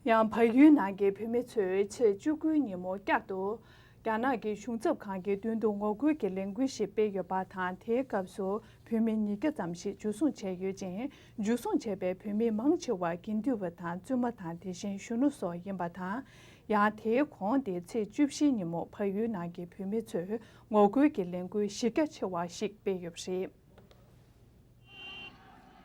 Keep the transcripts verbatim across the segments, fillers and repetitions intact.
ཡང་བལ་ཡུལ་ནང་གི་བོད་མི་ཚོས་ཚེས་བཅུ་དགུའི་ཉིན་མོ་བསྐྱར་དུ་རྒྱ་ནག་གི་གཞུང་ཚབ་ཁང་གི་མདུན་དུ་ངོ་རྒོལ་གྱི་ལས་འགུལ་ཞིག་སྤེལ་ཡོད་པ་དང་། དེའི་སྐབས་སུ་བོད་མི་ཉིས་བརྒྱ་ཙམ་ཞིག་འཇུ་བཟུང་བྱས་ཡོད་ཅིང་། འཇུ་བཟུང་བྱས་པའི་བོད་མི་མང་ཆེ་བ་དགེ་འདུན་པ་དང་བཙུན་མ་དང་། དེ་བཞིན་གཞོན་ནུ་སོགས་ཡིན་པ་དང་། ཡང་དེའི་གོང་དེ་ཚེས་བཅུ་བཞིའི་ཉིན་མོ་བལ་ཡུལ་ནང་གི་བོད་མི་ཚོས་ངོ་རྒོལ་གྱི་ལས་འགུལ་གཞི་རྒྱ་ཆེ་བ་ཞིག་སྤེལ་ཡོད་པ་རེད།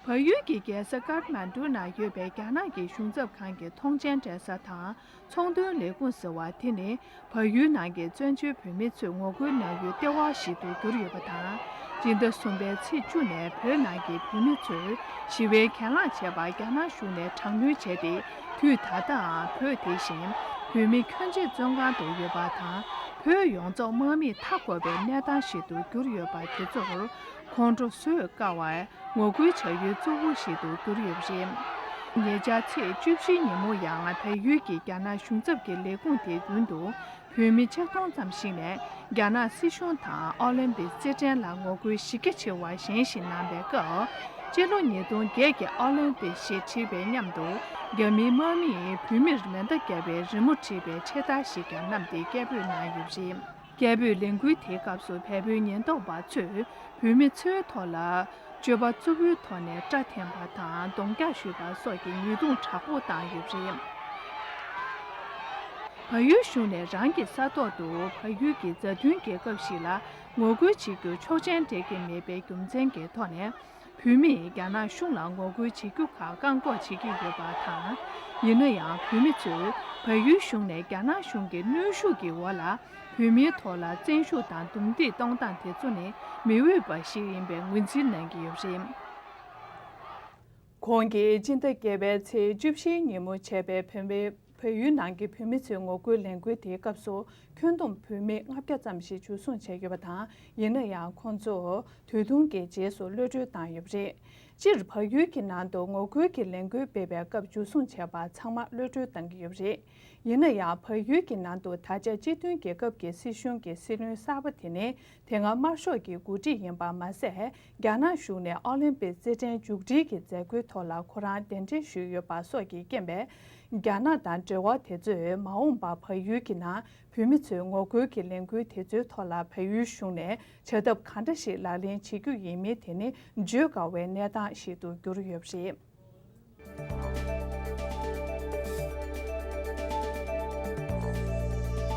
བལ་ཡུལ་གྱི་རྒྱལ་ས་ཀཏ་མན་ཌུ་ནང་ཡོད་པའི་རྒྱ་ནག་གི་གཞུང་ཚབ་ཁང་གི་ཐོངས་མཆན་སྤྲད་ས་དང་ཚོང་དོན་ལས་ཁུངས་ཟེར་བ་དེ་ནི་བལ་ཡུལ་ནང་གི་བཙན་བྱོལ་བོད་མི་ཚོས་ངོ་རྒོལ་གནང་ཡུལ་ལྟེ་བ་ཞིག་ཏུ་གྱུར་ཡོད་པ་དང་། སྤྱི་ཟླ་གསུམ་པའི་ཚེས་བཅུ་ནས་བོད་ནང་གི་བོད་མི་ཚོས་ཞི་བའི་གྱེན་ལངས་བྱས་པར་རྒྱ་ནག་གཞུང་ནས་དྲག་གནོན་བྱས་ཏེ། དུས་ད་ལྟའང་བོད་དེ་བཞིན་བོད་མི་ཁྱོན་ཆེ་བཙོན་ཁང་དུ་ཡོད་པ་དང་། བོད་ཡོངས་རྫོགས་དམག་མིས་མཐའ་བསྐོར་བའི་གནས་སྟངས་ཤིག་ཏུ་གྱུར་ཡོད་པ་དེ་ཚོར་ཁོང་ཁྲོ་བཟོད་དཀའ་བར་ངོ་རྒོལ་བྱ་ཡུལ་གཙོ་བོ་ཞིག་ཏུ་གྱུར་ཡོད་པ་རེད། ཉེ་ཆར་ཚེས་བཅུ་བཞིའི་ཉིན་མོ་ཡང་བལ་ཡུལ་གྱི་རྒྱ་ནག་གཞུང་ཚབ་ཀྱི་ལས་ཁུངས་དེའི་མདུན་དུ་བོད་མི་ཆིག་སྟོང་ཙམ་ཞིག་ནས་རྒྱ་ནག་སྲིད་གཞུང་དང་ཨོ་ལིམ་པིག་རྩེད་འགྲན་ལ་ངོ་རྒོལ་གཞི་རྒྱ་ཆེ་བ་གཞན་ཞིག་གནང་བའི་སྐབས། སྤྱི་ལོ་ཉིས་སྟོང་བརྒྱད་ཀྱི་ཨོ་ལིམ་པིག་ཞེས་བྲིས་པའི་མཉམ་དུ། རྒྱ་མིའི་དམག་མིས་བོད་མིར་མེ་མདའ་བརྒྱབ་པའི་རི་མོ་བྲིས་པའི་ཕྱེད་དར་ཞིག་ཀྱང་བསྣམས་ཏེ་སྐད་འབོད་གནང་ཡོད་པ་རེད། སྐད་འབོད་ལས་འགུལ་དེའི་སྐབས་སུ་བལ་པོའི་ཉེན་རྟོག་པ་ཚོས་བོད་མི་ཚོའི་ཐོག་ལ་སྤྱོད་པ་རྩུབ་པོའི་ཐོག་ནས་སྐྲ་འཐེན་པ་དང་རྡུང་རྒྱག་ཞུས་པ་སོགས་ཀྱི་ཉེས་རྡུང་དྲག་པོ་བཏང་ཡོད་པ་རེད། བལ་ཡུལ་གཞུང་ནས་རང་གི་ས་ཐོག་ཏུ་བལ་ཡུལ་གྱི་མཛའ་མཐུན་རྒྱལ་ཁབ་ཞིག་ལ་ངོ་རྒོལ་བྱེད་རྒྱུར་ཆོག་མཆན་སྤྲད་ཀྱི་མེད་པའི་རྒྱུ་མཚན་གྱི་ཐོག་ནས། བོད་མིས་རྒྱ་ནག་གཞུང་ལ་ངོ་རྒོལ་བྱེད་རྒྱུ་ཁག་བཀག་འགོག་བྱེད་ཀྱི་ཡོད་པ་དང་། ཡིན་ན་ཡང་བོད་མི་ཚོས་བལ་ཡུལ་གཞུང་ནས་རྒྱ་ནག་གཞུང་གི་གནོན་ཤུགས་ཀྱི་འོག་ལ་བོད་མིའི་ཐོག་ལ་བཙན་ཤུགས་དང་རྡུང་རྡེག་གཏོང་སྟངས་དེ་ཚོ་ནི་མི་འོས་པ་ཞིག་ཡིན་པའི་ངོས་འཛིན་གནང་གི་ཡོད་པ་རེད། ཁོང་གིས་སྤྱི་ཟླ་བརྒྱད་པའི་ཚེས་བཅུ་བཞིའི་ཉིན་མོ་བྱས་པའི་བོད་མི་བལ་ཡུལ་ནང་གི་བོད་མི་ཚོའི་ངོ་རྒོལ་ལས་འགུལ་དེའི་སྐབས་སུ། ཁྱོན་བསྡོམས་བོད་མི་ལྔ་བརྒྱ་ཙམ་ཞིག་འཇུ་བཟུང་བྱས་ཡོད་པ་དང་། ཡིན་ན་ཡང་ཁོང་ཚོ་དུས་ཐུང་གི་རྗེས་སུ་གློད་གྲོལ་བཏང་ཡོད་པ་རེད། སྤྱིར་བལ་ཡུལ་གྱི་ནང་དུ་ངོ་རྒོལ་གྱི་ལས་འགུལ་སྤེལ་བའི་སྐབས་འཇུ་བཟུང་བྱས་པ་ཚང་མ་གློད་གྲོལ་བཏང་གི་ཡོད་པ་རེད། ཡིན་ན་ཡང་བལ་ཡུལ་གྱི་ནང་དུ་ད་ཆ་སྤྱི་མཐུན་རྒྱལ་ཁབ་ཀྱི་སྲིད་གཞུང་གི་སྲིད་བློན་གསར་པ་དེ་ནི་དེ་སྔ་དམར་ཤོག་གི་འགོ་ཁྲིད་ཡིན་པ་མ་ཟད། རྒྱ་ནག་གཞུང་ནས་ཨོ་ལིམ་པིག་རྩེད་འགྲན་མཇུག་སྒྲིལ་གྱི་མཛད་སྒོའི་ཐོག་ལ་ཁོ་རང་གདན་འདྲེན་ཞུས་ཡོད་པ་སོགས་ཀྱི་རྐྱེན་པས། རྒྱ་ནག་དང་འབྲེལ་བ་དེ་ཚོས་མ་འོངས་པར་བལ་ཡུལ་གྱི་ནང་བོད་མི་ཚོའི་ངོ་རྒོལ་གྱི་ལས་འགུལ་དེ་ཚོའི་ཐོག་ལ་བལ་ཡུལ་གཞུང་ནས་བྱ་ཐབས་ག་འདྲ་ཞིག་ལག་ལེན་བྱེད་རྒྱུ་ཡིན་མིན་དེ་ནི་བརྗོད་དཀའ་བའི་གནས་སྟངས་ཤིག་ཏུ་གྱུར་ཡོད་པ་རེད།